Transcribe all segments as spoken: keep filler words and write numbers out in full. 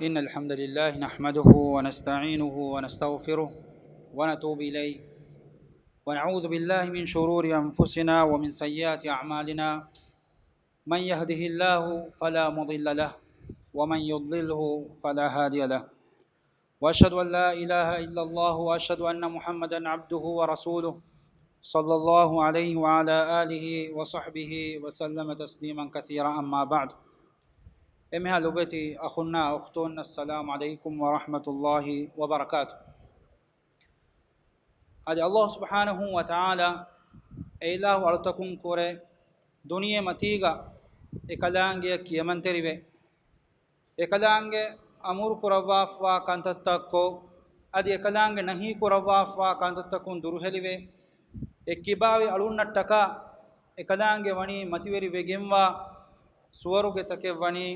إن الحمد لله نحمده ونستعينه ونستغفره ونتوب إليه، ونعوذ بالله من شرور أنفسنا ومن سيئات أعمالنا، من يهده الله فلا مضل له، ومن يضلله فلا هادي له، وأشهد أن لا إله إلا الله، وأشهد أن محمدا عبده ورسوله، صلى الله عليه وعلى آله وصحبه وسلم تسليما كثيرا، أما بعد. އެންމެހާ ލޮބުވެތި އަޚުންނާ އުޚްތުން، السلام عليكم ورحمة الله وبركاته. އަދި ﷲ ސުބްޙާނަހޫ ވަތަޢާލާ އެއިލާހު އަޅުތަކުން ކުރެ ދުނިޔެ މަތީގަ އެކަލާނގެއަށް ކިޔަމަންތެރިވެ، އެކަލާނގެ އަމުރު ކުރައްވާފަވާ ކަންތައްތައްކޮށް، އަދި އެކަލާނގެ ނަހީ ކުރައްވާފަވާ ކަންތައްތަކުން ދުރުހެލިވެ، އެއްކިބާވި އަޅުންނަށްޓަކާ އެކަލާނގެ ވަނީ މަތިވެރި ވެގެންވާ ސުވަރުގެތަކެއް ވަނީ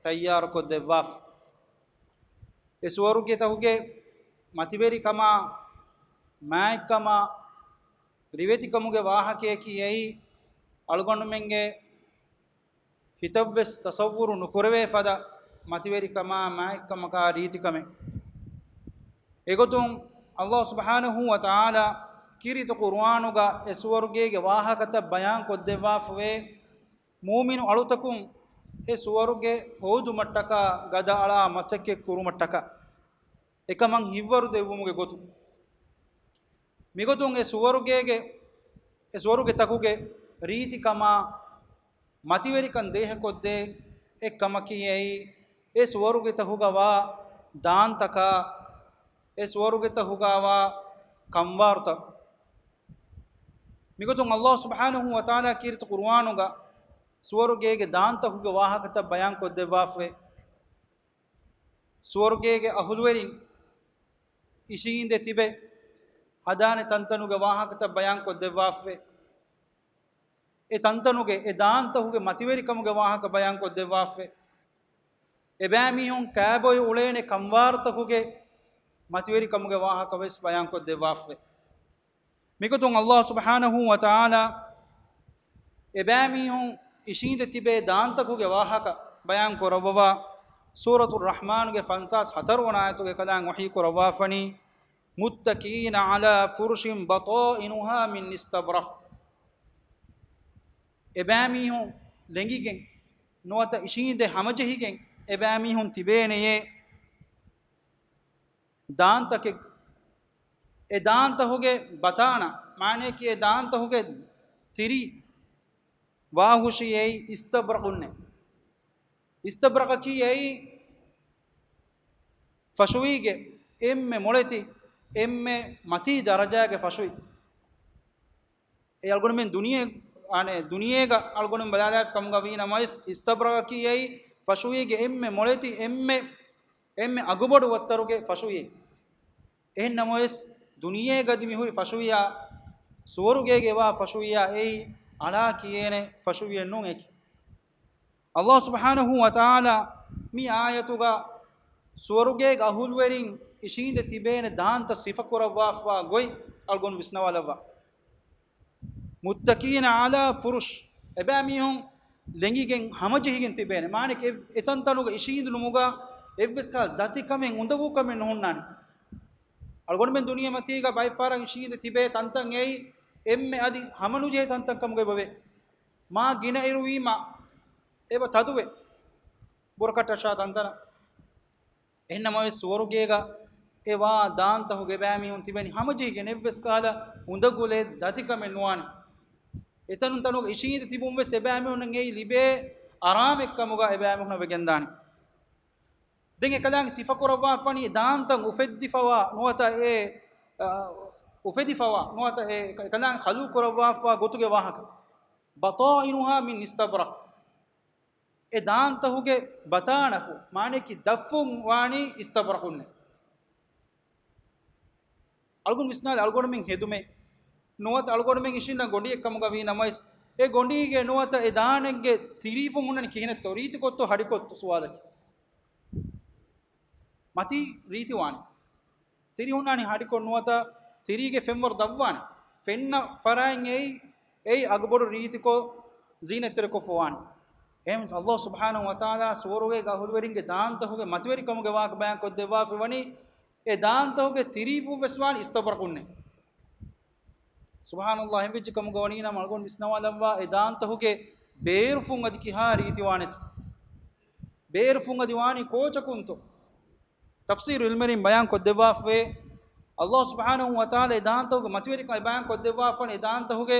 ތައްޔާރުކޮށްދެއްވާފަ. އެ ސުވަރުގެތަކުގެ މަތިވެރިކަމާ، މާތްކަމާ، ރިވެތިކަމުގެ ވާހަކަޔަކީ އެއީ އަޅުގަނޑުމެންގެ ހިތަށްވެސް ތަޞައްވުރު ނުކުރެވޭ ފަދަ މަތިވެރިކަމާ، މާތްކަމަކާ، ރީތިކަމެއް. އެގޮތުން ﷲ ސުބްޙާނަހޫ ވަތަޢާލާ ކީރިތި ޤުރުއާނުގަ އެ ސުވަރުގޭގެ ވާހަކަތައް ބަޔާން ކޮށްދެއްވާފަވޭ، މުއުމިނު އަޅުތަކުން އެ ސުވަރުގެ ހޯދުމަށްޓަކާ ގަދައަޅާ މަސައްކަތް ކުރުމަށްޓަކާ އެކަމަށް ހިތްވަރު ދެއްވުމުގެ ގޮތުން. މިގޮތުން އެ ސުވަރުގޭގެ، އެ ސުވަރުގެތަކުގެ ރީތިކަމާ، މަތިވެރިކަން ދޭހަކޮށްދޭ އެއްކަމަކީ އެއީ، އެ ސުވަރުގެތަކުގަ ވާ ދާންތަކާ، އެ ސުވަރުގެތަކުގަ ވާ ކަންވާރުތައް. މިގޮތުން ﷲ ސުބްޙާނަހޫ ވަތަޢާލާ ކީރިތި ޤުރުއާނުގަ ސުވަރުގޭގެ ދާންތަކުގެ ވާހަކަތައް ބަޔާން ކޮށްދެއްވާފައި. ސުވަރުގޭގެ އަހުލުވެރިން އިށީނދެ ތިބެ ހަދާނެ ތަންތަނުގެ ވާހަކަތައް ބަޔާން ކޮށްދެއްވާފައި. އެ ތަންތަނުގެ އެ ދާންތަކުގެ މަތިވެރިކަމުގެ ވާހަކަ ބަޔާން ކޮށްދެއްވާފައި. އެބައިމީހުން ކާބޮއި އުޅޭނެ ކަންވާރުތަކުގެ މަތިވެރިކަމުގެ ވާހަކަ ވެސް ބަޔާން ކޮށްދެއްވާފައި. މިގޮތުން ﷲ ސުބްޙާނަހޫ ވަތަޢާލާ އެބައިމީހުން އިށީނދެ ތިބޭ ދާންތަކުގެ ވާހަކަ ބަޔާން ކުރައްވަވާ، ސޫރަތު ރަޙްމާނުގެ ފަންސާސް ހަތަރު ވަނަ އާޔަތުގެ ކަލާނގެ ވަޙީ ކުރައްވާފަނީ، متكئين على فرش بطائنها من استبرق. އެބައިމީހުން ލެނގިގެން ނުވަތަ އިށީނދެ ހަމަޖެހިގެން އެބައިމީހުން ތިބޭނެޔޭ ދާންތަކެއް، އެ ދާންތަކުގެ ބަތާނަ، މާނަޔަކީ އެ ދާންތަކުގެ ތިރި ވާހުށީ އެއީ އިސްތަބްރަޤުންނޭ. އިސްތަބްރަޤަކީ އެއީ ފަށުވީގެ އެންމެ މޮޅެތި، އެންމެ މަތީ ދަރަޖާގެ ފަށުވި. އެ އަޅުގަނޑުމެން ދުނިޔެ، އާނެ، ދުނިޔޭގަ އަޅުގަނޑުމެން ބަލާލާފި ކަމުގަ ވީ ނަމަވެސް، އިސްތަބްރަޤަކީ އެއީ ފަށުވީގެ އެންމެ މޮޅެތި، އެންމެ، އެންމެ އަގުބޮޑު ވައްތަރުގެ ފަށުވި. އެހެން ނަމަވެސް، ދުނިޔޭގަ އަދި މިހުރި ފަށުވިޔާ، ސުވަރުގޭގެ ވާ ފަށުވިޔާ އެއީ އަޅާ ކިޔޭނެ ފަށުވިއެއް ނޫން އެކި. ﷲ ސުބްޙާނަހޫ ވަތަޢާލާ މި އާޔަތުގަ ސުވަރުގޭގެ އަހުލުވެރިން އިށީނދެ ތިބޭނެ ދާންތައް ސިފަކުރައްވާފަވާ ގޮތް އަޅުގަނޑު ވިސްނަވާލައްވާ. متكئين على فرش، އެބައިމީހުން ލެނގިގެން ހަމަޖެހިގެން ތިބޭނެ. މާނައަކީ އެ، އެތަންތަނުގަ އިށީނދުނުމުގަ އެއްވެސް ކަހަލަ ދަތިކަމެއް އުނދަގޫކަމެއް ނުހުންނާނެ. އަޅުގަނޑުމެން ދުނިޔެމަތީގަ ބައެއްފަހަރަށް އިށީނދެ ތިބޭ ތަންތަން އެއީ އެންމެ އަދި ހަމަނުޖެހޭ ތަންތަން ކަމުގައި ބޮވޭ. މާ ގިނައިރުވީމަ އެބަ ތަދުވެ ބުރަކަށްޓަށާ ތަންތަނަށް. އެހެންނަމަވެސް ސުވަރުގޭގަ އެ ވާ ދާންތަކުގެ އެބައިމީހުން ތިބެނީ ހަމަޖެހިގެން އެއްވެސް ކަހަލަ އުނދަގުލެއް ދަތިކަމެއް ނުވާނެ. އެތަނުން ތަނުގަ އިށީނދެ ތިބުންވެސް އެބައިމީހުންނަށް އެއީ ލިބޭ އަރާމެއްކަމުގަ އެބައިމީހުންނަށް ވެގެންދާނެ. ދެން އެކަލާނގެ ސިފަކުރައްވާފަނީ ދާންތައް އުފެއްދިފަވާ ނުވަތަ އެ، އަ، އުފެދިފަވާ ނުވަތަ އެ އެކަލާނގެ ޚަލްޤުކުރައްވާފަވާ ގޮތުގެ ވާހަކަ. بطائنها من استبرق. އެ ދާންތަކުގެ ބަތާނަފު، މާނައަކީ ދަށްފުން ވާނީ އިސްތަބްރަޤުންނޭ. އަޅުގަނޑު ވިސްނާލި އަޅުގަނޑުމެން ހެދުމެއް ނުވަތަ އަޅުގަނޑުމެން އިށީންނަ ގޮނޑިއެއް ކަމުގަ ވީ ނަމަވެސް، އެ ގޮނޑީގެ ނުވަތަ އެ ދާނެއްގެ ތިރީފުން ހުންނަނީ ކިހިނެއްތޯ؟ ރީތިކޮށްތޯ ހަޑިކޮށްތޯ ސުވާލަކީ. މަތީ ރީތިވާނެ. ތިރި ހުންނާނީ ހަޑިކޮށް ނުވަތަ ތިރީގެ ފެންވަރު ދަށްވާނެ. ފެންނަ ފަރާތް އެއީ، އެއީ އަގުބޮޑު ރީތިކޮށް ޒީނަތްތެރިކޮށްފަވާނެ. އެހެން ﷲ ސުބްޙާނަހޫ ވަތަޢާލާ ސުވަރުގޭގެ އަހުލުވެރިންގެ ދާންތަކުގެ މަތިވެރިކަމުގެ ވާހަކަ ބަޔާން ކޮށްދެއްވާފައި ވަނީ، އެ ދާންތަކުގެ ތިރީފުން ވެސް ވާނީ އިސްތަބްރަޤުންނޭ. ސުބްޙާނަﷲ، އެހެންވެއްޖެ ކަމުގަ ވަނީ ނަމަ އަޅުގަނޑު ވިސްނަވާލައްވާ އެ ދާންތަކުގެ ބޭރުފުން އަދި ކިހާ ރީތިވާނެތޯ؟ ބޭރުފުން އަދި ވާނީ ކޯޗަކުންތޯ؟ ތަފްސީރު ޢިލްމުވެރިން ބަޔާން ކޮށްދެއްވާފައި، ﷲ ސުބްޙާނަހޫ ވަތަޢާލާ އެ ދާންތަކުގެ މަތިވެރިކަން ބަޔާން ކޮށްދެއްވާފަން އެ ދާންތަކުގެ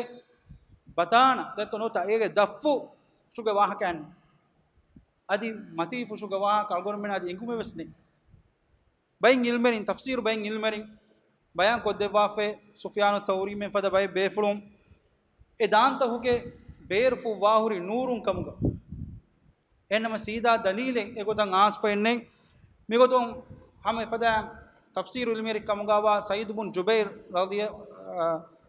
ބަތާނަ ދެއްތޯ ނުވަތަ އޭގެ ދަށްފުށުގެ ވާހަކައެއް ނެތް. އަދި މަތީފުށުގެ ވާހަކަ އަޅުގަނޑުމެން އަދި އެނގުމެއް ވެސް ނެތް. ބައެއް ޢިލްމުވެރިން، ތަފްސީރު ބައެއް ޢިލްމުވެރިން ބަޔާން ކޮށްދެއްވާފައި، ސުފްޔާނު ޘައުރީމެން ފަދަ ބައެއް ބޭފުޅުން އެ ދާންތަކުގެ ބޭރުފުށް ވާހުރި ނޫރުން ކަމުގަ. އެހެންނަމަ ސީދާ ދަލީލެއް އެގޮތަށް އާސްފައެއް ނެތް. މިގޮތުން ހަމަ އެފަދަ ތަފްސީރު ޢިލްމުވެރި ކަމުގަވާ ސަޢީދު ބުން ޖުބައިރު ރަޟިޔަ-، އާ،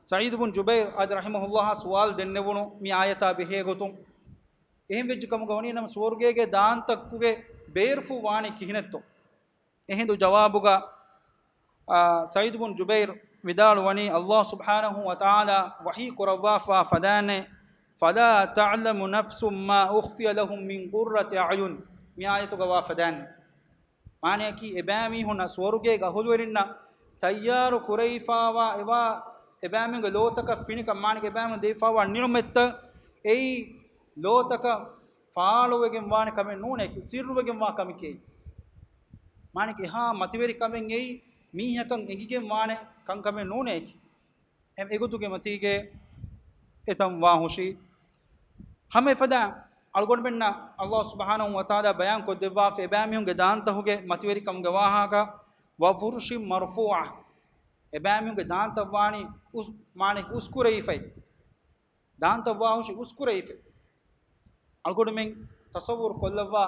ސަޢީދު ބުން ޖުބައިރު އަދި ރަޙިމަހުﷲ ސުވާލު ދެންނެވުނު މި އާޔަތާ ބެހޭ ގޮތުން. އެހެން ވެއްޖެ ކަމުގަ ވަނީ ނަމަ ސުވަރުގޭގެ ދާންތަކުގެ ބޭރުފުށް ވާނީ ކިހިނެއްތޯ؟ އެހިނދު ޖަވާބުގަ، އާ، ސަޢީދު ބުން ޖުބައިރު ވިދާޅުވަނީ، ﷲ ސުބްޙާނަހޫ ވަތަޢާލާ ވަޙީ ކުރައްވާފާ ފަދައިން، "فَلَا تَعْلَمُ نَفْسٌ مَا أُخْفِيَ لَهُمْ مِنْ قُرَّةِ أَعْيُنٍ" މި އާޔަތުގަ ވާ ފަދައިން. މާނައަކީ އެބައިމީހުންނަށް ސުވަރުގޭގެ އަހުލުވެރިންނަށް ތައްޔާރު ކުރެވިފާވާ އެވާ އެބައިމީހުންގެ ލޯތަކަށް ފިނިކަން، މާނައަކީ އެބައިމީހުން ދެވިފާވާ ނިޢުމަތްތައް އެއީ ލޯތަކަށް ފާޅުވެގެން ވާނެ ކަމެއް ނޫނޭކި، ސިއްރުވެގެން ވާ ކަމެކޭ. މާނައަކީ އެހާ މަތިވެރި ކަމެއް އެއީ މީހަކަށް އެނގިގެން ވާނެ ކަންކަމެއް ނޫނޭކި. އެމް އެގޮތުގެ މަތީގެ އެތަން ވާހުށީ. ހަމަ އެފަދަ އަޅުގަނޑުމެންނަށް ﷲ ސުބްޙާނަހޫ ވަތަޢާލާ ބަޔާން ކޮށްދެއްވާފަ އެބައިމީހުންގެ ދާންތަކުގެ މަތިވެރިކަމުގެ ވާހަކަ، "وَفُرُشٍ مَرْفُوعَةٍ" އެބައިމީހުންގެ ދާންތައް ވާނީ އުސް-، މާނައަކީ އުސްކުރެވިފައި. ދާންތައް ވާހުށީ އުސްކުރެވިފައި. އަޅުގަނޑުމެން ތަޞައްވުރު ކޮށްލައްވާ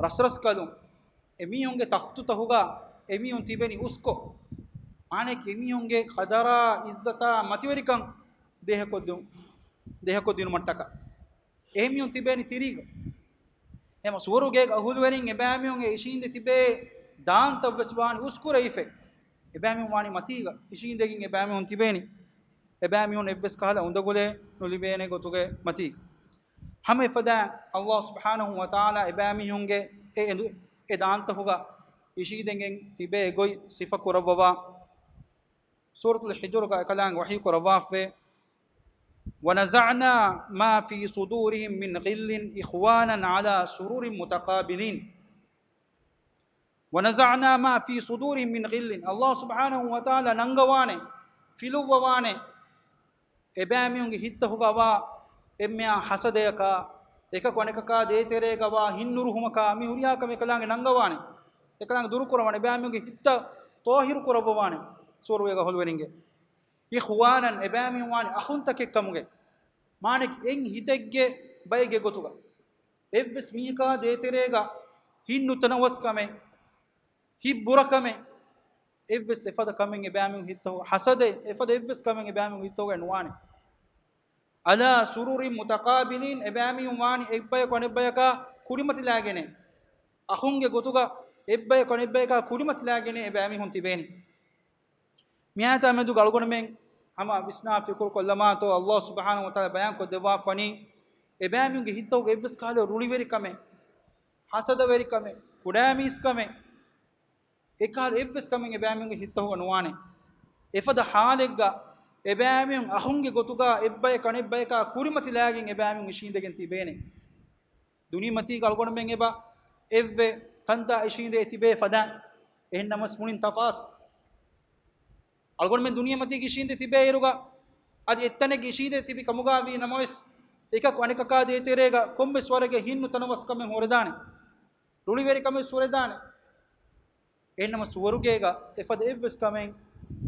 ރަސްރަސްކަލުން، އެމީހުންގެ ތަޚްތުތަކުގަ އެމީހުން ތިބެނީ އުސްކޮށް. މާނައަކީ އެމީހުންގެ ޤަދަރާ، ޢިއްޒަތާ، މަތިވެރިކަން ދޭހަކޮށްދިނު-، ދޭހަކޮށްދިނުމަށްޓަކާ. އެހެން މީހުން ތިބޭނީ ތިރީގަ. އެހެން ސުވަރުގޭގެ އަހުލުވެރިން އެބައިމީހުންގެ އިށީނދެ ތިބޭ ދާންތައް ވެސް ވާނީ އުސްކުރެވިފަ. އެބައިމީހުން ވާނީ މަތީގަ އިށީނދެގެން އެބައިމީހުން ތިބޭނީ. އެބައިމީހުން އެއްވެސް ކަހަލަ އުނދަގުލެއް ނުލިބޭނެ ގޮތުގެ މަތީގަ. ހަމަ އެފަދަ ﷲ ސުބްޙާނަހޫ ވަތަޢާލާ އެބައިމީހުންގެ އެ އެދު-، އެ ދާންތަކުގަ އިށީދެގެން ތިބޭ ގޮތް ސިފަ ކުރައްވަވާ. ސޫރަތުލް ޙުޖުރުގަ އެކަލާނގެ ވަޙީ ކުރައްވާފައި، "وَنَزَعْنَا مَا فِي صُدُورِهِمْ مِنْ غِلٍّ إِخْوَانًا عَلَىٰ سُرُرٍ مُتَقَابِلِينَ." "وَنَزَعْنَا مَا فِي صُدُورِهِمْ مِنْ غِلٍّ." ﷲ ސުބްޙާނަހޫ ވަތަޢާލާ ނަންގަވާނެ، ފިލުއްވަވާނެ، އެބައިމީހުންގެ ހިތްތަކުގަވާ އެންމެހާ ޙަސަދަޔަކާ، އެކަކު އަނެކަކާ ދޭތެރޭގަވާ ހިތްނުރުހުމަކާ، މި ހުރިހާ ކަމެއް އެކަލާނގެ ނަންގަވާނެ. އެކަލާނގެ ދުރުކުރަވާނެ، އެބައިމީހުންގެ ހިތްތައް ޠާހިރު ކުރައްވަވާނެ ސުވަރުގޭގެ އަހުލުވެރިންގެ. "إِخْوَانًا" އެބައިމީހުން ވާނެ އަޚުންތަކެއް ކަމުގެ. މާނައަކީ އެއް ހިތެއްގެ ބައެއްގެ ގޮތުގަ. އެއްވެސް މީހަކާ ދޭތެރޭގަ ހިތް ނުތަނަވަސްކަމެއް، ހިތް ބުރަކަމެއް، އެއްވެސް އެފަދަ ކަމެއް އެބައިމީހުން ހިތްތަކު، ޙަސަދެއް، އެފަދަ އެއްވެސް ކަމެއް އެބައިމީހުން ހިތްތަކުގައި ނުވާނެ. "عَلَىٰ سُرُرٍ مُتَقَابِلِينَ" އެބައިމީހުން ވާނީ އެއްބަޔަކު އަނެއްބަޔަކާ ކުރިމަތިލާގެނޭ. އަޚުންގެ ގޮތުގަ އެއްބަޔަކު އަނެއްބަޔަކާ ކުރިމަތިލާގެނޭ އެބައިމީހުން ތިބޭނީ. މިއާޔަތާ މެދުގަ އަޅުގަނޑުމެން ހަމަ ވިސްނާ ފިކުރު ކޮށްލަމާތޯ، ﷲ ސުބްޙާނަހޫ ވަތަޢާލާ ބަޔާން ކޮށްދެއްވާފަނީ، އެބައިމީހުންގެ ހިތްތަކުގަ އެއްވެސް ކަހަލަ ރުޅިވެރިކަމެއް، ޙަސަދަވެރިކަމެއް، ކުޑަމީސްކަމެއް، އެކަހަލަ އެއްވެސް ކަމެއް އެބައިމީހުންގެ ހިތްތަކުގަ ނުވާނެ. އެފަދަ ޙާލެއްގަ އެބައިމީހުން އަޚުންގެ ގޮތުގަ އެއްބަޔަކު އަނެއްބަޔަކާ ކުރިމަތިލާގެން އެބައިމީހުން އިށީނދެގެން ތިބޭނެ. ދުނިޔެމަތީގަ އަޅުގަނޑުމެން އެބަ އެއްވެ ކަންތައް އިށީނދެ ތިބޭ ފަދައިން. އެހެންނަމަވެސް މުޅިން ތަފާތު. އަޅުގަނޑުމެން ދުނިޔެމަތީގަ އިށީނދެ ތިބޭ އިރުގަ، އަދި އެއްތަނެއްގަ އިށީނދެ ތިބި ކަމުގަ ވީ ނަމަވެސް، އެކަކު އަނެކަކާ ދޭތެރޭގަ ކޮންމެސް ވަރެއްގެ ހިތް ނުތަނަވަސްކަމެއް ހުރެދާނެ. ރުޅިވެރިކަމެއް ހުރެދާނެ. އެހެންނަމަ ސުވަރުގޭގަ އެފަދަ އެއްވެސް ކަމެއް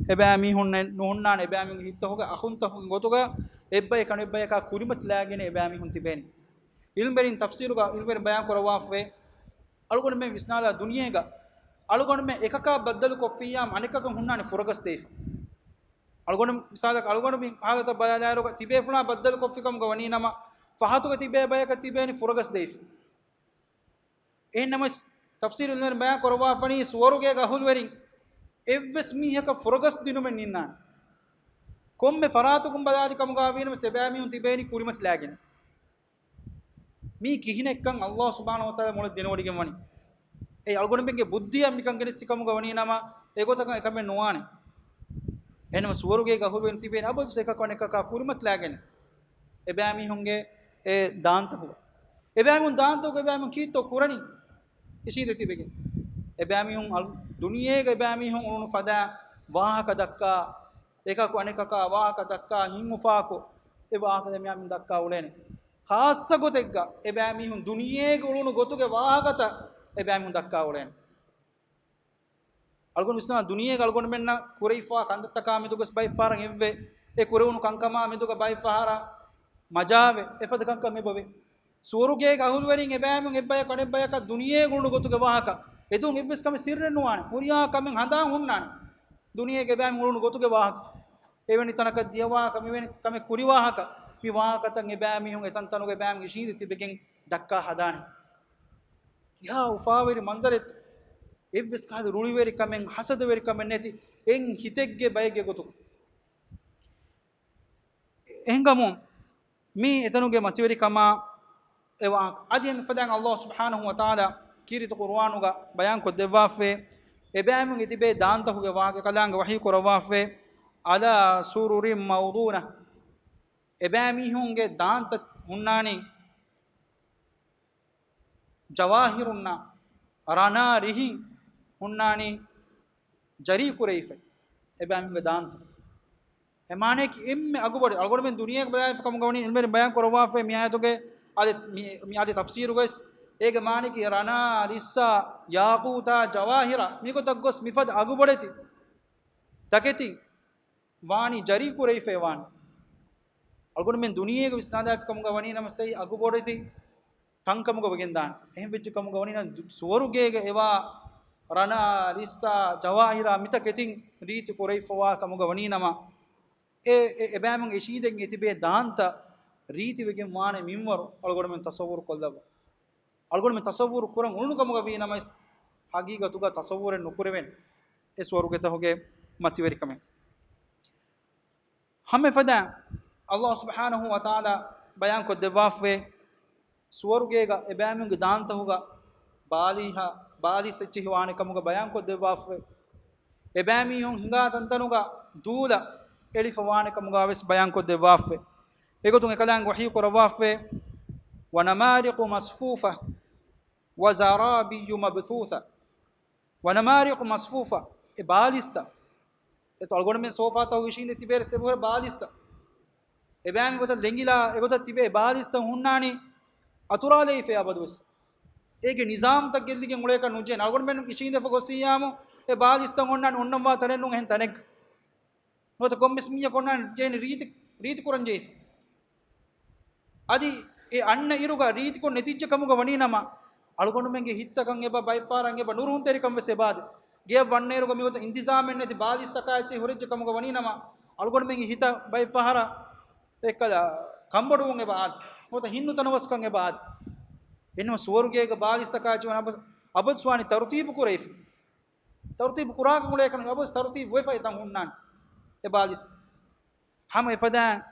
އެބައިމީހުންނެއް ނުހުންނާނެ، އެބައިމީހުންގެ ހިތްތަކުގަ އަޚުންތަކުން ގޮތުގަ އެއްބަޔަކު އަނެއްބަޔަކާ ކުރިމަތިލާގެން އެބައިމީހުން ތިބޭނެ. ޢިލްމުވެރިން ތަފްސީރުގަ ޢިލްމުވެރިން ބަޔާން ކުރައްވާފައި، އަޅުގަނޑުމެން ވިސްނާލާ ދުނިޔޭގަ އަޅުގަނޑުމެން އެކަކާ ބައްދަލު ކޮށްފިއްޔާމު އަނެކަކަށް ހުންނާނެ ފުރަގަސް ދެވިފަ. އަޅުގަނޑު މިސާލަކަށް އަޅުގަނޑު މި ޙާލަތަށް ބަލާލާއިރުގަ ތިބޭފުޅާ ބައްދަލު ކޮށްފި ކަމުގަ ވަނީ ނަމަ، ފަހަތުގަ ތިބޭ ބަޔަކަށް ތިބޭނީ ފުރަގަސް ދެވިފަ. އެހެންނަމަވެސް، ތަފްސީރު ޢިލްމުވެރިން ބަޔާން ކުރައްވާފަނީ، ސުވަރުގޭގެ އަހުލުވެރިން އެއްވެސް މީހަކަށް ފުރަގަސް ދިނުމެއް ނިންނާނެ. ކޮންމެ ފަރާތަކުން ބަލާލި ކަމުގަ ވީނަމަވެސް، އެބައިމީހުން ތިބޭނީ ކުރިމަތިލާގެން. މީ ކިހިނެއްކަން ﷲ ސުބްޙާނަހޫ ވަތަޢާލާ މޮޅަށް ދެނެވޮޑިގެން ވަނީ. އެ އަޅުގަނޑުމެންގެ ބުއްދިއަށް މިކަން ގެނެސްސި ކަމުގަ ވަނީ ނަމަ، އެގޮތަކަށް އެކަމެއް ނުވާނެ. އެހެންވެ ސުވަރުގޭގެ އަހުލުވެރިން ތިބޭނެ އަބަދުވެސް އެކަކު އަނެކަކާ ކުރިމަތިލާގެން. އެބައިމީހުންގެ އެ ދާންތަކުގަ، އެބައިމީހުން ދާންތަކުގަ އެބައިމީހުން ކީއްތޯ ކުރަނީ؟ އިށީނދެ ތިބެގެން. އެބައިމީހުން އަލް-، ދުނިޔޭގަ އެބައިމީހުން އުޅުނު ފަދަ ވާހަކަ ދައްކާ، އެކަކު އަނެކަކާ ވާހަކަ ދައްކާ ހިތްއުފާކޮށް، އެ ވާހަކަ ދެމިޔާމިން ދައްކާ އުޅޭނެ. ޚާއްޞަ ގޮތެއްގަ އެބައިމީހުން ދުނިޔޭގަ އުޅުނު ގޮތުގެ ވާހަކަތައް އެބައިމީހުން ދައްކާ އުޅޭނެ. އަޅުގަނޑު ވިސްނާ ދުނިޔޭގަ އަޅުގަނޑުމެންނަށް ކުރެވިފާ ކަންތައްތަކާ މެދުގަސް ބައެއްފަހަރަށް އެއްވެ، އެ ކުރެވުނު ކަންކަމާ މެދުގަ ބައެއްފަހަރަށް މަޖާވެ، އެފަދަ ކަންކަން އެބަވޭ. ސުވަރުގޭގެ އަހުލުވެރިން އެބައިމީހުން އެއްބަޔަކު އަނެއްބަޔަކަށް ދުނިޔޭގަ އުޅުނު ގޮތުގެ ވާހަކަ އެދުން އެއްވެސް ކަމެއް ސިއްރެއް ނުވާނެ. ހުރިހާ ކަމެއް ހަނދާން ހުންނާނެ. ދުނިޔޭގެ އެބައިމީހުން އުޅުނު ގޮތުގެ ވާހަކަ. އެވެނި ތަނަކަށް ދިޔަ ވާހަކަ، މިވެނި ކަމެއް ކުރި ވާހަކަ، މި ވާހަކަތައް އެބައިމީހުން އެތަންތަނުގަ އެބައިމީހުން އިށީނދެ ތިބެގެން ދައްކާ ހަދާނެ. ކިހާ އުފާވެރި މަންޒަރެއްތޯ؟ އެއްވެސް ކަހަލަ ރުޅިވެރިކަމެއް، ހަސަދަވެރިކަމެއް ނެތި އެއް ހިތެއްގެ ބައެއްގެ ގޮތުގަ. އެހެންކަމުން މީ އެތަނުގެ މަތިވެރިކަމާ އެ ވާހަކަ. އަދި އެމިފަދައިން ﷲ ސުބްޙާނަހޫ ވަތަޢާލާ ކީރިތި ޤުރުއާނުގަ ބަޔާން ކޮށްދެއްވާފައި، އެބައިމީހުން އެތިބޭ ދާންތަކުގެ ވާހަކަ ކަލާނގެ ވަޙީ ކުރައްވާފައި، عَلَىٰ سُرُرٍ مَوْضُونَةٍ. އެބައިމީހުންގެ ދާންތައް ހުންނާނީ ޖަވާހިރުންނާ، ރަނާ ރިހިން ހުންނާނީ ޖަރީ ކުރެވިފައި އެބައިމީހުންގެ ދާންތައް. އެ މާނަޔަކީ އެންމެ އަގުބޮޑެތި، އަޅުގަނޑުމެން ދުނިޔޭގަ ބަލާލިފަ ކަމުގަ ވަނީ އިލްމުވެރިން ބަޔާން ކުރައްވާފައި މި އާޔަތުގެ އަދި މި، މި އަދި ތަފްސީރުގައި ވެސް އޭގެ މާނަޔަކީ ރަނާ، ރިއްސާ، ޔާޤޫތާ، ޖަވާހިރާ މިގޮތަށް ގޮސް މިފަދަ އަގުބޮޑެތި ތަކެތި ވާނީ ޖަރީ ކުރެވިފައި ވާނީ. އަޅުގަނޑުމެން ދުނިޔޭގަ ވިސްނާލާފި ކަމުގަ ވަނީ ނަމަ ސައި އަގުބޮޑެތި ތަންކަމުގަ ވެގެންދާނެ. އެހެން ވެއްޖެ ކަމުގަ ވަނީ ނަމަ ދު-، ސުވަރުގޭގަ އެވާ ރަނާ، ރިއްސާ، ޖަވާހިރާ މިތަކެތިން ރީތި ކުރެވިފަވާ ކަމުގަ ވަނީ ނަމަ، އެ، އެ، އެބައިމީހުން އިށީނދެން އެތިބޭ ދާންތައް ރީތިވެގެން ވާނެ މިންވަރު އަޅުގަނޑުމެން ތަޞައްވުރު ކޮށްލައްވާ. އަޅުގަނޑުމެން ތަޞައްވުރު ކުރަން އުޅުނު ކަމުގަ ވީ ނަމަވެސް، ހަގީގަތުގަ ތަޞައްވުރެއް ނުކުރެވޭނެ އެ ސުވަރުގެތަކުގެ މަތިވެރިކަމެއް. ހަމަ އެފަދަ ﷲ ސުބްޙާނަހޫ ވަތަޢާލާ ބަޔާން ކޮށްދެއްވާފައި، ސުވަރުގޭގަ އެބައިމީހުންގެ ދާންތަކުގަ ބާލީހާ، ބާލީސް އެއްޗެހި ވާނެ ކަމުގަ ބަޔާން ކޮށްދެއްވާފައި، އެބައިމީހުން ހިނގާ ތަންތަނުގަ ދޫލަ އެޅިފަ ވާނެ ކަމުގަ ވެސް ބަޔާން ކޮށްދެއްވާފައި. އެގޮތުން އެކަލާނގެ ވަޙީ ކުރައްވާފައި، وَنَمَارِقُ مَصْفُوفَةٌ وَزَرَابِيُّ مَبْثُوثَةٌ. وَنَمَارِقُ مَصْفُوفَةٌ، އެ ބާލިސްތައް. އެތޯ އަޅުގަނޑުމެން ސޯފާތައް އިށީނދެ ތިބޭ އެބަހުރި ބާލިސްތައް. އެބައިމީހުން ގޮތަށް ލެނގިލާ އެގޮތަށް ތިބޭ ބާލިސްތައް ހުންނާނީ އަތުރާލައިފައި އަބަދުވެސް. އޭގެ ނިޒާމްތައް ގެއްލިގެން އުޅޭކަށް ނުޖެހޭނެ. އަޅުގަނޑުމެން އިށީނދެފަ ގޮސް އިއްޔާމު އެ ބާލިސްތައް އޮންނާނީ އޮންނަންވާ ތަނެއް ނޫން އެހެން ތަނެއްގަ. ނުވަތަ ކޮންމެސް މީހަކު އޮންނާނީ ޖެހެނީ ރީތި، ރީތި ކުރަން ޖެހިފަ. އަދި އެ އަންނަ އިރުގަ ރީތިކޮށް ނެތިއްޖެ ކަމުގަ ވަނީ ނަމަ، އަޅުގަނޑުމެންގެ ހިތްތަކަށް އެބަ ބައެއްފަހަރަށް އެބަ ނުރުހުންތެރިކަން ވެސް އެބަ އާދޭ. ގެޔަށް ވަންނައިރުގަ މިގޮތަށް އިންތިޒާމެއް ނެތި ބާލިސްތަކާ އެއްޗެހި ހުރެއްޖެ ކަމުގަ ވަނީ ނަމަ، އަޅުގަނޑުމެންގެ ހިތަށް ބައެއްފަހަރަށް އެއްކަލަ ކަނބޮޑުވުން އެބަ އާދޭ. ނުވަތަ ހިތްނުތަނަވަސްކަން އެބަ އާދޭ. އެހެންވެ ސުވަރުގޭގަ ބާލިސްތަކާ އެއްޗެހި ވަނީ އަބަދު، އަބަދުވެސް ވާނީ ތަރުތީބު ކުރެވިފަ. ތަރުތީބު ކުރާކަށް އުޅޭކަން އަބަދު ތަރުތީބު ވެފަ އެތަން ހުންނާނެ އެ ބާލިސް. ހަމަ އެފަދައިން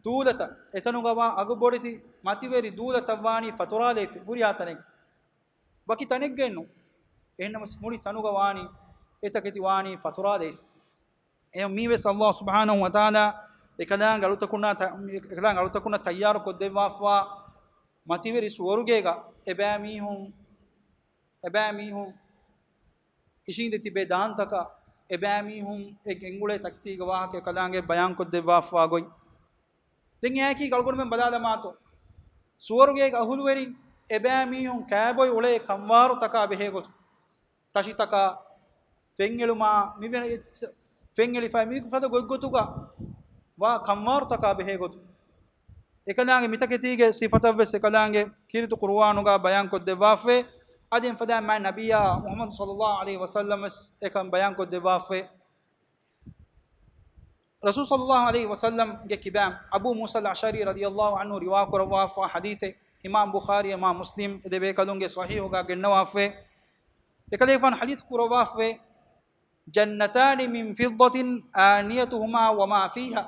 ދޫލަތައް، އެތަނުގަ ވާ އަގުބޮޑެތި މަތިވެރި ދޫލަތައް ވާނީ ފަތުރާލައިފި ހުރިހާ ތަނެއް. ވަކި ތަނެއްގައެއް ނޫން. އެހެންނަމަވެސް މުޅި ތަނުގަ ވާނީ އެތަކެތި ވާނީ ފަތުރާލައިފި. އެ މީވެސް ﷲ ސުބްޙާނަހޫ ވަތަޢާލާ އެކަލާނގެ އަޅުތަކުންނާ ތަ-، އެކަލާނގެ އަޅުތަކުންނަށް ތައްޔާރު ކޮށްދެއްވާފަވާ މަތިވެރި ސުވަރުގޭގަ އެބައިމީހުން، އެބައިމީހުން އިށީނދެ ތިބޭ ދާންތަކަށް އެބައިމީހުން އެ ގެންގުޅޭ ތަކެތީގެ ވާހަކަ އެކަލާނގެ ބަޔާން ކޮށްދެއްވާފަވާ ގޮތް. ދެން އެއާއެކީ އަޅުގަނޑުމެން ބަލާލަމާތޯ، ސުވަރުގޭގެ އަހުލުވެރިން އެބައިމީހުން ކައިބޮއި އުޅޭ ކަންވާރުތަކާ ބެހޭގޮތުން، ތަށިތަކާ، ފެންއެޅުމާ، މިވެ-، ފެންއެޅިފައި މި ފަދަ ގޮތްގޮތުގަ ވާ ކަންވާރުތަކާ ބެހޭގޮތުން. އެކަލާނގެ މިތަކެތީގެ ސިފަތައްވެސް އެކަލާނގެ ކީރިތި ޤުރުއާނުގަ ބަޔާން ކޮށްދެއްވާފައި، އަދި އެފަދައިން މާތް ނަބިއްޔާ މުޙައްމަދު ޞައްލައްލާހު ޢަލައިހި ވަސައްލަމް ވެސް އެކަން ބަޔާން ކޮށްދެއްވާފައި. ރަސޫލު ޞައްލައްލާހު ޢަލައިހި ވަސައްލަމްގެ ކިބައިން އަބޫ މޫސަލް އަޝްޢަރީ ރަޟިޔައްލާހު ޢަންހު ރިވާ ކުރައްވާފަ ޙަދީޘެއް، އިމާމް ބުޚާރީ އިމާމް މުސްލިމް އެ ދެބޭކަލުންގެ ޞަޙީޙުގަ ގެންނަވާފައި، އެކަލޭގެފާނު ޙަދީޘް ކުރައްވާފައި، جنتان من فضة آنيتهما وما فيها.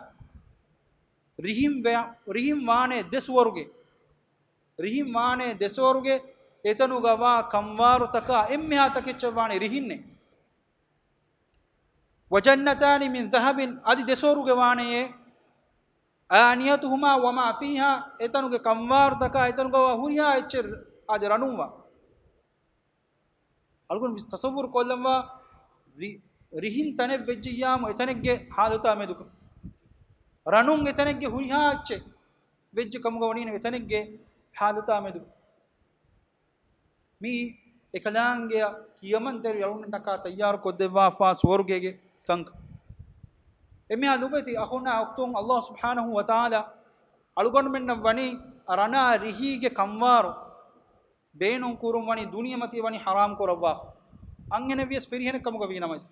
ރިހިން ވެ-، ރިހިން ވާނެ ދެ ސުވަރުގެ. ރިހިން ވާނޭ ދެސުވަރުގެ އެތަނުގަވާ ކަންވާރުތަކާ އެންމެހާ ތަކެއްޗަށް ވާނެ ރިހިންނެއް. وجنتان من ذهب، އަދި ދެސުވަރުގެ ވާނެޔޭ. آنيتهما وما فيها، އެތަނުގެ ކަންވާރުތަކާ އެތަނުގަވާ ހުރިހާ އެއްޗެއް އަދި ރަނުންވާ. އަޅުގަނޑު ވިސް ތަޞައްވުރު ކޮށްލަންވާ ރި-، ރިހިން ތަނެއް ވެއްޖިއްޔާމު އެތަނެއްގެ ހާލުތާ މެދުކަން. ރަނުން އެތަނެއްގެ ހުރިހާ އެއްޗެއް ވެއްޖެ ކަމުގަ ވަނީނަމަ އެތަނެއްގެ ހާލުތާ މެދު. މީ އެކަލާނގެއަށް ކިޔަމަންތެރި އަޅުގަނޑަކާ ތައްޔާރު ކޮށްދެއްވާފާ ސުވަރުގޭގެ ކަންކަން. އެމެހާ ލޮބުވެތި އަޚުންނާ އުޚްތުން، އަﷲ ސުބްޙާނަހޫ ވަތަޢާލާ އަޅުގަނޑުމެންނަށް ވަނީ ރަނާ ރިހީގެ ކަންވާރު ބޭނުން ކުރުން ވަނީ ދުނިޔެމަތީ ވަނީ ޙަރާމް ކުރައްވާފަ. އަންހެނެއް ވިޔަސް ފިރިހެނެއް ކަމުގަ ވީނަމަވެސް.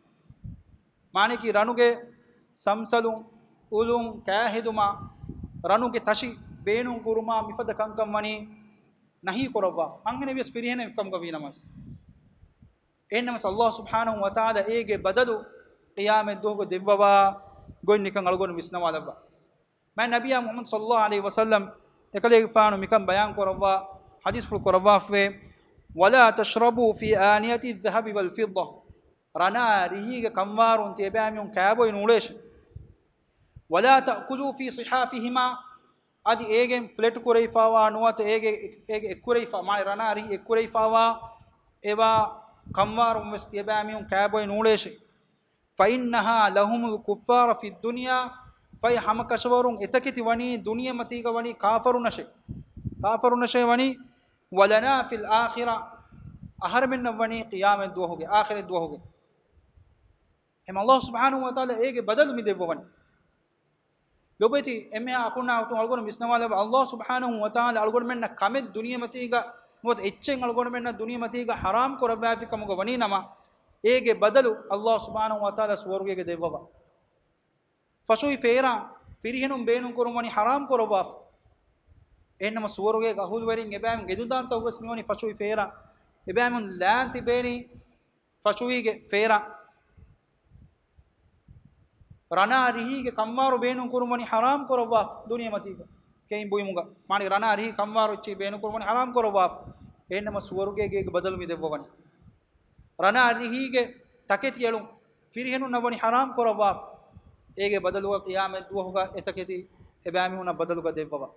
މާނައަކީ ރަނުގެ ސަމްސަލުން، އުލުން، ކާހެދުމާ، ރަނުގެ ތަށި ބޭނުން ކުރުމާ މިފަދަ ކަންކަން ވަނީ ނަހީ ކުރައްވާފަ. އަންހެނެއް ވިޔަސް ފިރިހެނެއް ކަމުގަ ވީނަމަވެސް. އެހެންނަމަވެސް އަﷲ ސުބްޙާނަހޫ ވަތަޢާލާ އޭގެ ބަދަލު ޤިޔާމަތް ދުވަހުގަ ދެއްވަވާ ގޮތް ނިކަން އަޅުގަނޑު ވިސްނަވާލައްވާ. މާތް ނަބިއްޔާ މުޙައްމަދު ޞައްލައްލާހު ޢަލައިހި ވަސައްލަމް އެކަލޭގެފާނު މިކަން ބަޔާން ކުރައްވާ ޙަދީޘްފުޅު ކުރައްވާފައި، ولا تشربوا في آنية الذهب والفضة، ރަނާ ރިހީގެ ކަންވާރުން ތިޔަބައިމީހުން ކާބޮއި ނޫޅޭށެ. ولا تأكلوا في صحافهما، އަދި އޭގެން ޕްލޭޓު ކުރެވިފައިވާ ނުވަތަ އޭގެ، އޭގެ އެއްކުރެވިފަ، މާނަ ރަނާ ރިހި އެއްކުރެވިފައިވާ އެވާ ކަންވާރުން ވެސް ތިޔަބައިމީހުން ކާބޮއި ނޫޅޭށެ. فإنها لهم الكفار في الدنيا، ފަހެ ހަމަކަށަވަރުން އެތަކެތި ވަނީ ދުނިޔެމަތީގަ ވަނީ ކާފަރުންނަށޭ. ކާފަރުންނަށޭ ވަނީ، ولنا في الآخرة، އަހަރެމެންނަށް ވަނީ ޤިޔާމަތް ދުވަހުގެ، އާޚިރަތް ދުވަހުގެ. އެހެން އަﷲ ސުބްޙާނަހޫ ވަތަޢާލާ އޭގެ ބަދަލު މި ދެއްވަވަނީ. ލޮބުވެތި އެންމެހާ އަޚުންނާ އުޚްތުން، އަޅުގަނޑު ވިސްނަވާލައްވާ، އަﷲ ސުބްޙާނަހޫ ވަތަޢާލާ އަޅުގަނޑުމެންނަށް ކަމެއް ދުނިޔެމަތީގަ ނުވަތަ އެއްޗެއް އަޅުގަނޑުމެންނަށް ދުނިޔެމަތީގަ ޙަރާމް ކުރައްވާފި ކަމުގަ ވަނީ ނަމަ، އޭގެ ބަދަލު އަﷲ ސުބްޙާނަހޫ ވަތަޢާލާ ސުވަރުގޭގަ ދެއްވަވާ. ފަށުވި ފޭރާ ފިރިހެނުން ބޭނުން ކުރުން ވަނީ ޙަރާމް ކުރައްވާފަ. އެހެންނަމަ ސުވަރުގޭގެ އަހުލުވެރިން އެބައިމީހުން ގެންދަންތަ ވެސް މިވަނީ ފަށުވި ފޭރާ. އެބައިމީހުން ލާން ތިބޭނީ ފަށުވީގެ ފޭރާ. ރަނާ ރިހީގެ ކަންވާރު ބޭނުން ކުރުން ވަނީ ޙަރާމް ކުރައްވާފަ ދުނިޔެމަތީގަ. ކެއިން ބުއިމުގަ. މާނަ ރަނާ ރިހި ކަންވާރު އެއްޗެއް ބޭނުން ކުރުން ވަނީ ޙަރާމް ކުރައްވާފަ. އެހެންނަމަ ސުވަރުގޭގެ ބަދަލު މި ދެއްވަވަނީ. ރަނާ ރިހީގެ ތަކެތި އެޅުން ފިރިހެނުންނަށް ވަނީ ޙަރާމް ކުރައްވާފަ. އޭގެ ބަދަލުގަ ޤިޔާމަތް ދުވަހުގަ އެތަކެތި އެބައިމީހުންނަށް ބަދަލުގަ ދެއްވަވާ.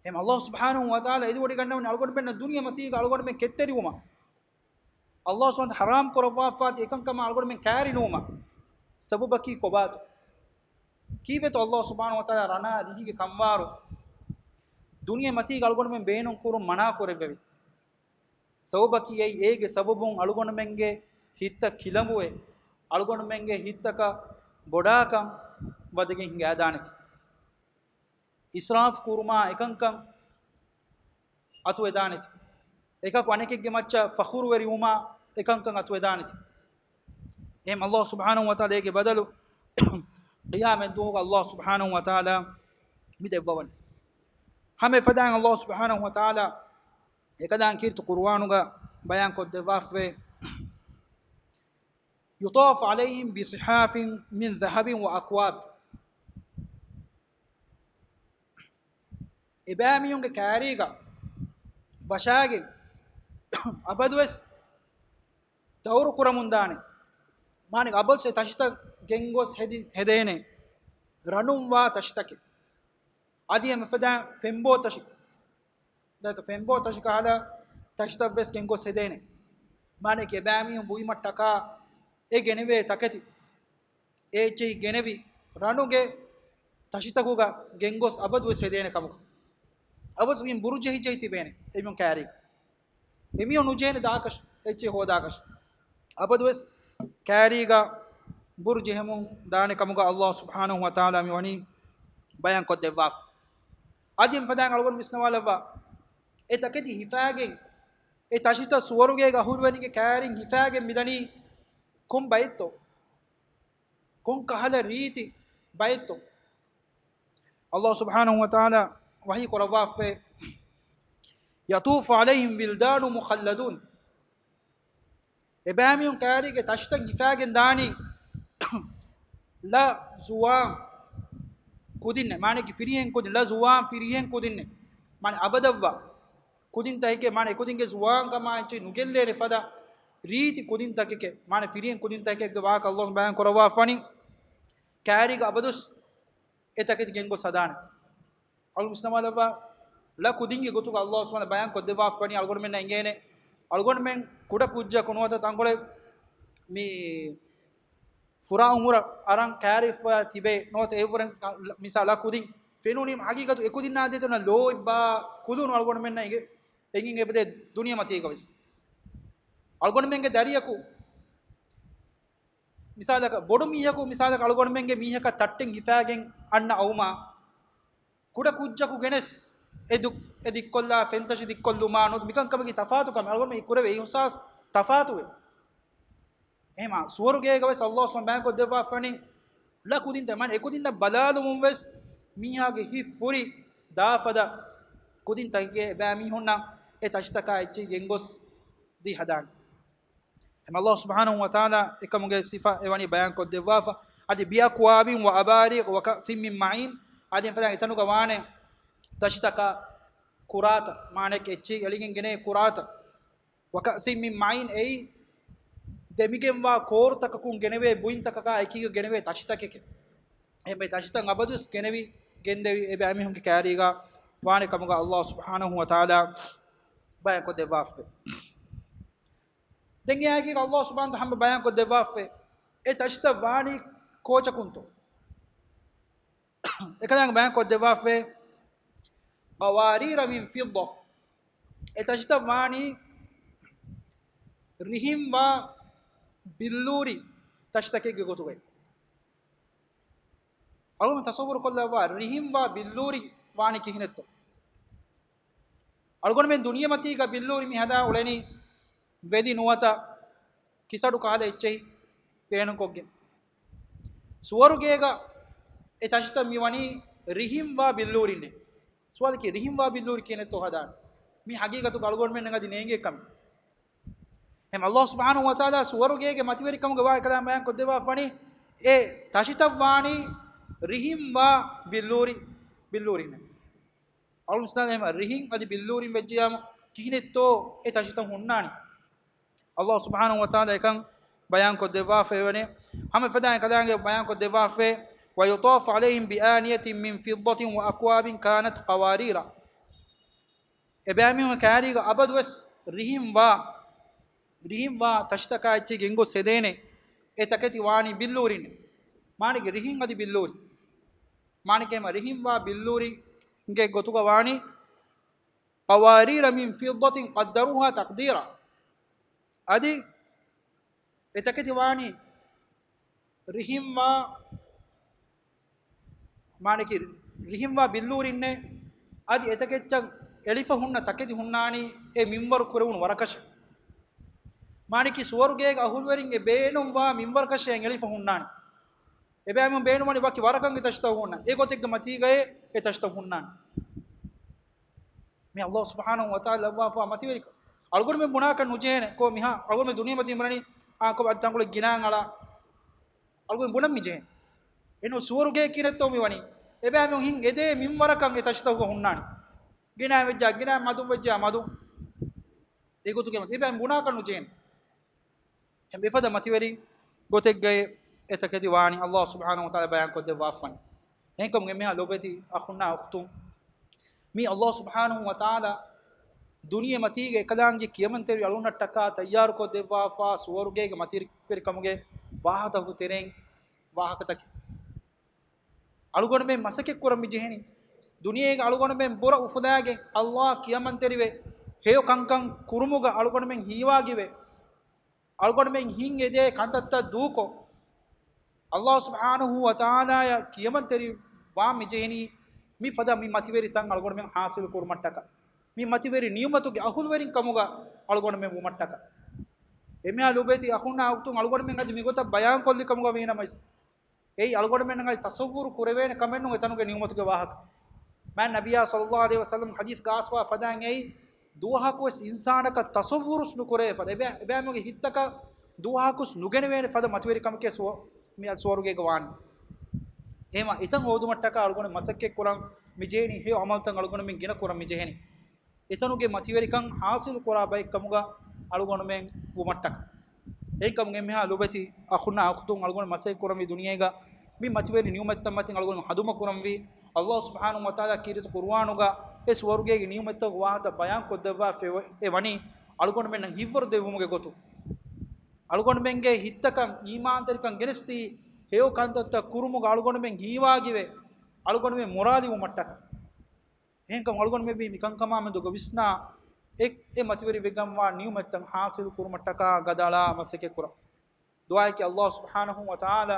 އެހެން އަﷲ ސުބްޙާނަހޫ ވަތަޢާލާ އެދިވޮޑިގަންނަވަނީ އަޅުގަނޑުމެންނަށް ދުނިޔެމަތީގަ އަޅުގަނޑުމެން ކެތްތެރިވުމަށް. އަﷲ ސުބްޙާނަހޫ ވަތަޢާލާ ޙަރާމް ކުރައްވާފާތި އެކަންކަމަށް އަޅުގަނޑުމެން ކައިރިނުވުމަށް ސަބަބަކީ ކޮބާތޯ؟ ކީއްވެތޯ އަﷲ ސުބްޙާނަހޫ ވަތަޢާލާ ރަނާ ރިހީގެ ކަންވާރު ދުނިޔެމަތީގަ އަޅުގަނޑުމެން ބޭނުން ކުރުން މަނާ ކުރެއްވެވި؟ ސަބަބަކީ އެއީ އޭގެ ސަބަބުން އަޅުގަނޑުމެންގެ ހިތްތައް ކިލަނބުވެ، އަޅުގަނޑުމެންގެ ހިތްތަކަށް ބޮޑާކަން ވަދެގެން ހިނގާދާނެތި. އިސްރާފް ކުރުމާ އެކަންކަން އަތުވެދާނެތި. އެކަކު އަނެކެއްގެ މައްޗަށް ފަޚުރުވެރިވުމާ އެކަންކަން އަތުވެދާނެތި. އެހެން އަﷲ ސުބްޙާނަހޫ ވަތަޢާލާ އޭގެ ބަދަލު ޤިޔާމަތް ދުވަހުގަ އަﷲ ސުބްޙާނަހޫ ވަތަޢާލާ މި ދެއްވަވަނީ. ހަމަ އެފަދައިން އަﷲ ސުބްޙާނަހޫ ވަތަޢާލާ އެކަލާނގެ ކީރިތި ޤުރުއާނުގަ ބަޔާން ކޮށްދެއްވާފައި، يطاف عليهم بصحاف من ذهب وأكواب. އެބައިމީހުންގެ ކާރީގަ ވަށާގެން އަބަދުވެސް ދައުރު ކުރަމުންދާނެ. މާނަ އަބަދުވެސް އެ ތަށިތައް ގެންގޮސް ހެދި-، ހެދޭނެ ރަނުންވާ ތަށިތަކެއް. އަދި އެމެފަދަ ފެންބޯ ތަށި. ދެން ފެންބޯ ތަށި ކަހަލަ ތަށިތައް ވެސް ގެންގޮސް ހެދޭނެ. މާނައަކީ އެބައިމީހުން ބުއިމަށްޓަކާ އެ ގެނެވޭ ތަކެތި، އެ އެއްޗެހި ގެނެވި ރަނުގެ ތަށިތަކުގަ ގެންގޮސް އަބަދުވެސް ހެދޭނެ ކަމަކަށް. އަބަދުވެސް ބުރު ޖެހި ޖެހި ތިބޭނެ އެމީހުން ކާރީ. އެމީހުން ނުޖެހޭނެ ދާކަށް، އެއްޗެހި ހޯދާކަށް. އަބަދުވެސް ކާރީގަ ބުރު ޖެހެމުން ދާނެ ކަމުގަ އަﷲ ސުބްޙާނަހޫ ވަތަޢާލާ މިވަނީ ބަޔާން ކޮށްދެއްވާފަ. އަދި އެމެފަދައިން އަޅުގަނޑު ވިސްނަވާލައްވާ، އެ ތަކެތި ހިފާގެން، އެ ތަށިތައް ސުވަރުގޭގެ އަހުލުވެރިންގެ ކާރިން ހިފާގެން މިދަނީ ކޮން ބައެއްތޯ؟ ކޮން ކަހަލަ ރީތި ބައެއްތޯ؟ އަﷲ ސުބްޙާނަހޫ ވަތަޢާލާ ވަޙީ ކުރައްވާފައި، يطوف عليهم ولدان مخلدون. އެބައިމީހުން ކާރީގެ ތަށިތައް ހިފާގެން ދާނީ ލަ ޒުވާން ކުދިންނެއް، މާނައަކީ ފިރިހެން ކުދިން، ލަ ޒުވާން ފިރިހެން ކުދިންނެއް، މާނަ އަބަދަށްވާ. ކުދިންތަކެކޭ، މާނަ އެކުދިންގެ ޒުވާންކަމާ އެއްޗެއް ނުގެއްލޭނެ ފަދަ ރީތި ކުދިންތަކެކޭ، މާނަ ފިރިހެން ކުދިންތަކެއްގެ ވާހަކަ އައްލާހު ބަޔާން ކުރައްވާފަނީ، ކައިރީގަ އަބަދުސް އެ ތަކެތި ގެންގޮސް ހަދާނެ. އަޅު މިސްނަމާލައްވާ ޅަ ކުދިންގެ ގޮތުގަ އައްލާހު ސުބްޙާނަހޫ ބަޔާން ކޮށްދެއްވާފަނީ، އަޅުގަނޑުމެންނަށް އެނގޭނެ، އަޅުގަނޑުމެން ކުޑަ ކުއްޖަކު ނުވަތަ ތަންކޮޅެއް މި ފުރާ އުމުރަށް އަރަން ކައިރިފަ ތިބޭ ނުވަތަ އެއްވުރެން މިސާ ޅަ ކުދިން ފެނުނީމަ ހަގީގަތު އެކުދިންނާ ދޭތެރޭ ލޯތްބާ ކުލުނު އަޅުގަނޑުމެންނަށް އެނގޭ، އެނގިން އެބަދޭ ދުނިޔެމަތީގަވެސް. އަޅުގަނޑުމެންގެ ދަރިޔަކު މިސާލަކަށް، ބޮޑު މީހަކު މިސާލަކަށް އަޅުގަނޑުމެންގެ މީހަކަށް ތައްޓެއް ހިފާގެން އަންނަ އައުމާ، ކުޑަ ކުއްޖަކު ގެނެސް އެ ދު-، އެ ދިއްކޮށްލާ ފެންތަށި ދިއްކޮށްލުމާ ނުވަތަ މިކަންކަމަކީ ތަފާތު ކަމެއް. އަޅުގަނޑުމެން ކުރެވޭ އިހުސާސް ތަފާތުވޭ. އެހެމާ ސުވަރުގޭގަވެސް އައްލާހު ސުބްޙާނަހޫ ބަޔާން ކޮށްދެއްވާފަނީ، ޅަ ކުދިންތައް މާނަ އެކުދިންނަށް ބަލާލުމުންވެސް މީހާގެ ހިތް ފުރި ދާފަދަ ކުދިންތަކެކޭ އެބައިމީހުންނަށް އެ ތަށިތަކާ އެއްޗެއް ގެންގޮސް ދީ ހަދާނެ. އެހެމަ އައްލާހު ސުބްޙާނަހޫ ވަތަޢާލާ އެކަމުގެ ސިފަ އެވަނީ ބަޔާން ކޮށްދެއްވާފަ. އަދި بِأَكْوَابٍ وَأَبَارِيقَ وَكَأْسٍ مِّن مَّعِينٍ. އަދި އެފަދަ އެތަނުގަ ވާނެ ތަށިތަކާ ކުރާތައް، މާނައެއް އެއްޗެއް އެޅިގެން ގެނޭ ކުރާތައް. وَكَأْسٍ مِّن مَّعِينٍ، އެއީ ދެމިގެންވާ ކޯރުތަކަކުން ގެނެވޭ ބުއިންތަކަކާ އެކީގަ ގެނެވޭ ތަށިތަކެކޭ. އެހެން ތަށިތައް އަބަދުވެސް ގެނެވި ގެންދެވި އެބައިމީހުންގެ ކައިރީގަ ވާނެ ކަމުގަ އައްލާހު ސުބްޙާނަހޫ ވަތަޢާލާ ބަޔާން ކޮށްދެއްވާފައި. ދެން އެއާއެކީ އައްލާހު ސުބްޙާނަހޫ ވަތަޢާލާ ބަޔާން ކޮށްދެއްވާފައި، އެ ތަށިތައް ވާނީ ކޯޗަކުންތޯ؟ އެކަލާނގެ ބަޔާން ކޮށްދެއްވާފައި، قَوَارِيرَ مِن فِضَّةٍ. އެ ތަށިތައް ވާނީ ރިހިންވާ ބިއްލޫރި ތަށިތަކެއްގެ ގޮތުގައި. އަޅުގަނޑު ތަޞައްވުރު ކޮށްލައްވާ ރިހިންވާ ބިއްލޫރި ވާނީ ކިހިނެއްތޯ؟ އަޅުގަނޑުމެން ދުނިޔެމަތީގަ ބިއްލޫރި މި ހަދާ އުޅެނީ ވެލި ނުވަތަ ކިސަޑު ކަހަލަ އެއްޗެހި ބޭނުންކޮށްގެން. ސުވަރުގޭގަ އެ ތަށިތައް މި ވަނީ ރިހިންވާ ބިއްލޫރިންނޭ. ސުވާލަކީ ރިހިންވާ ބިއްލޫރި ކިހިނެއްތޯ ހަދާނެ؟ މީ ހަގީގަތުގަ އަޅުގަނޑުމެންނަށް އަދި ނޭނގޭ ކަމެއް. އެހެން އައްލާހު ސުބްޙާނަހޫ ވަތަޢާލާ ސުވަރުގޭގެ މަތިވެރިކަމުގެ ވާހަކަ ކަލާނގެ ބަޔާން ކޮށްދެއްވާފަނީ، އެ ތަށިތައް ވާނީ ރިހިންވާ ބިއްލޫރި، ބިއްލޫރިންނޭ. އަޅުގަނޑު އިސްލާމް އެހެން ރިހިން އަދި ބިއްލޫރިން ވެއްޖިޔާމު ކިހިނެއްތޯ އެ ތަށިތައް ހުންނާނީ؟ އައްލާހު ސުބްޙާނަހޫ ވަތަޢާލާ އެކަން ބަޔާން ކޮށްދެއްވާފައިވަނީ. ހަމަ އެފަދައިން ކަލާނގެ ބަޔާން ކޮށްދެއްވާފައި، وَيُطَافُ عَلَيْهِمْ بِآنِيَةٍ مِّن فِضَّةٍ وَأَكْوَابٍ كَانَتْ قَوَارِيرَ. އެބައިމީހުން ކައިރީގަ އަބަދުވެސް ރިހިންވާ، ރިހިންވާ ތަށިތަކާ އެއްޗެއް ގެންގޮސް ހެދޭނެ. އެ ތަކެތި ވާނީ ބިއްލޫރިން. މާނައެއް ރިހިން އަދި ބިއްލޫރި. މާނައެއް ރިހިންވާ ބިއްލޫރިންގެ ގޮތުގަ ވާނީ قَوَارِيرَ مِن فِضَّةٍ قَدَّرُوهَا تَقْدِيرًا. އަދި އެ ތަކެތި ވާނީ ރިހިންވާ، މާނައަކީ ރިހިންވާ ބިއްލޫރިންނޭ. އަދި އެތަކެއްޗަށް އެޅިފަ ހުންނަ ތަކެތި ހުންނާނީ އެ މިންވަރު ކުރެވުނު ވަރަކަށޭ. މާނައަކީ ސުވަރުގޭގެ އަހުލުވެރިން އެ ބޭނުންވާ މިންވަރަކަށޭ އެޅިފަ ހުންނާނީ. އެބައިމީހުން ބޭނުންވަނީ ވަކި ވަރަކަށް އެ ތަށިތައް ހުންނަ، އެ ގޮތެއްގެ މަތީގައޭ އެ ތަށިތައް ހުންނާނީ. މި އައްލާހު ސުބްޙާނަހޫ ވަތަޢާލާ ލައްވާފާ މަތިވެރިކަން. އަޅުގަނޑުމެން ބުނާކަށް ނުޖެހޭނެ. ކޯ މިހާ އަޅުގަނޑުމެން ދުނިޔެމަތީ މި އުޅެނީ އާ ކޮބާ ތަންކޮޅެއް ގިނައިން އަޅާ. އަޅުގަނޑުމެން ބުނަން މި ޖެހޭނެ. އެނޫ ސުވަރުގޭ ކިހިނެއްތޯ މި ވަނީ؟ އެބައިމީހުން ހިން އެދޭ މިންވަރަކަށް އެ ތަށިތަކުގަ ހުންނާނީ. ގިނައިން ވެއްޖާ ގިނައިން، މަދުން ވެއްޖާ މަދުން. އެގޮތުގެ މަތި އެބައިމީހުން ބުނާކަށް ނުޖެހޭނެ. އެހެން އެފަދަ މަތިވެރި ގޮތެއްގައި އެ ތަކެތި ވާނީ އައްލާހު ސުބްޙާނަހޫ ވަތަޢާލާ ބަޔާން ކޮށްދެއްވާފަން. އެހެންކަމުން އެންމެހާ ލޮބުވެތި އަޚުންނާ އުޚްތުން، މީ އައްލާހު ސުބްޙާނަހޫ ވަތަޢާލާ ދުނިޔެމަތީގެ އެކަލާނގެ ކިޔަމަންތެރި އަޅުންނަށްޓަކާ ތައްޔާރުކޮށްދެއްވާފާ ސުވަރުގޭގެ މަތިވެރިކަމުގެ ވާހަކަތަކުގެ ތެރެއިން ވާހަކަތަކެއް. އަޅުގަނޑުމެން މަސައްކަތް ކުރަން މި ޖެހެނީ. ދުނިޔޭގަ އަޅުގަނޑުމެން ބުރަ އުފުލާގެން އައްލާހް ކިޔަމަންތެރިވެ ހެޔޮ ކަންކަން ކުރުމުގަ އަޅުގަނޑުމެން ހީވާގިވެ، އަޅުގަނޑުމެން ހިން އެދޭ ކަންތައްތައް ދޫކޮށް، އައްލާހު ސުބްޙާނަހޫ ވަތަޢާލާއަށް ކިޔަމަންތެރިވާން މި ޖެހެނީ މި ފަދަ މި މަތިވެރި ތަން އަޅުގަނޑުމެން ޙާޞިލު ކުރުމަށްޓަކާ، މި މަތިވެރި ނިޢުމަތުގެ އަހުލުވެރިން ކަމުގަ އަޅުގަނޑުމެން ވުމަށްޓަކާ. އެންމެހާ ލޮބުވެތި އަޚުންނާ އުޚްތުން، އަޅުގަނޑުމެން އަދި މިގޮތަށް ބަޔާންކޮށްލި ކަމުގަ ވީނަމަވެސް، އެއީ އަޅުގަނޑުމެންނަށް އަދި ތަޞައްވުރު ކުރެވޭނެ ކަމެއް ނޫން އެތަނުގެ ނިޢުމަތުގެ ވާހަކަ. މާތް ނަބިއްޔާ ޞައްލައްލާހު ޢަލައިހި ވަސައްލަމް ޙަދީޘް ގާސްވާ ފަދައިން އެއީ ދުވަހަކުވެސް އިންސާނަކަށް ތަޞައްވުރުސް ނުކުރެވޭ ފަދަ، އެބަ-، އެބައިމީހުންގެ ހިތްތަކަށް ދުވަހަކުސް ނުގެނެވޭނެ ފަދަ މަތިވެރި ކަމެކޭ ސުވަ-، މި ސުވަރުގޭގަ ވާނީ. އެހެމަ އެތަން ހޯދުމަށްޓަކާ އަޅުގަނޑު މަސައްކަތް ކުރަން މި ޖެހެނީ، ހެޔޮ ޢަމަލުތައް އަޅުގަނޑުމެން ގިނަ ކުރަން މި ޖެހެނީ. އެތަނުގެ މަތިވެރިކަން ޙާޞިލު ކުރާ ބައެއްކަމުގަ އަޅުގަނޑުމެން ވުމަށްޓަކާ. އެހެންކަމުން އެންމެހާ ލޮބުވެތި އަޚުންނާ އުޚްތުން، އަޅުގަނޑު މަސައްކަތް ކުރަންވީ ދުނިޔޭގަ މި މަތިވެރި ނިޢުމަތްތައް މަތިން އަޅުގަނޑު ހަނދުމަ ކުރަންވީ. އައްލާހު ސުބްޙާނަހު ވަތަޢާލާ ކީރިތި ޤުރުއާނުގަ އެ ސުވަރުގޭގެ ނިޢުމަތްތަކުގެ ވާހަކަ ބަޔާން ކޮށްދެއްވާފައި ވަ-، އެ ވަނީ އަޅުގަނޑުމެންނަށް ހިތްވަރު ދެއްވުމުގެ ގޮތުން. އަޅުގަނޑުމެންގެ ހިތްތަކަށް އީމާންތެރިކަން ގެނެސްދީ، ހެޔޮ ކަންތައްތައް ކުރުމުގަ އަޅުގަނޑުމެން ހީވާގިވެ، އަޅުގަނޑުމެން މުރާލިވުމަށްޓަކާ. އެހެންކަމުން އަޅުގަނޑުމެން މި ކަންކަމާ މެދުގަ ވިސްނާ، އެ، އެ މަތިވެރި ވެގެންވާ ނިޢުމަތްތައް ޙާޞިލު ކުރުމަށްޓަކާ ގަދައަޅާ މަސައްކަތް ކުރަން. ދުޢާއަކީ އައްލާހު ސުބްޙާނަހު ވަތަޢާލާ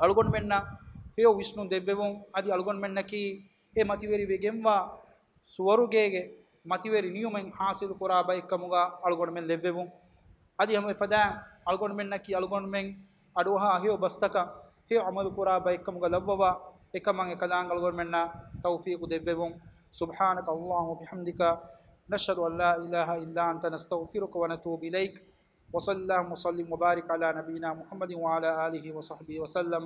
އަޅުގަނޑުމެންނަށް ހެޔޮ ވިސްނުން ދެއްވެވުން، އަދި އަޅުގަނޑުމެންނަކީ އެ މަތިވެރި ވެގެންވާ ސުވަރުގޭގެ މަތިވެރި ނިޢުމަތް ޙާޞިލު ކުރާ ބައެއްކަމުގަ އަޅުގަނޑުމެން ލެއްވެވުން. އަދި ހަމަ އެފަދައިން އަޅުގަނޑުމެންނަކީ އަޅުގަނޑުމެން އަޑުއަހާ ހެޔޮ ބަސްތަކަށް ހެޔޮ ޢަމަލު ކުރާ ބައެއްކަމުގަ ލައްވަވާ، އެކަމަށް އެކަލާނގެ އަޅުގަނޑުމެންނަށް ތައުފީޤު ދެއްވެވުން. سبحانك اللهم وبحمدك، نشهد أن لا إله إلا أنت، نستغفرك ونتوب إليك. وصلى اللهم وسلم وبارك على نبينا محمد وعلى آله وصحبه وسلم.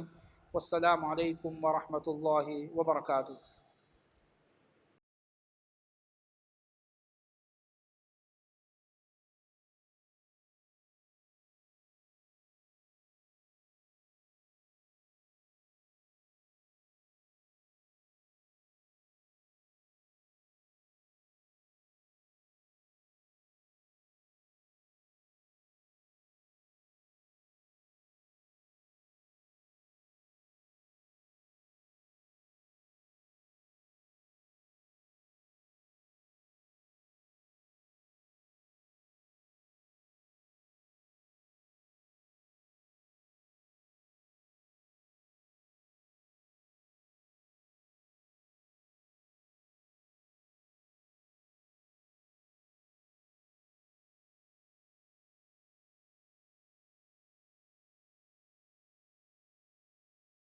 والسلام عليكم ورحمة الله وبركاته.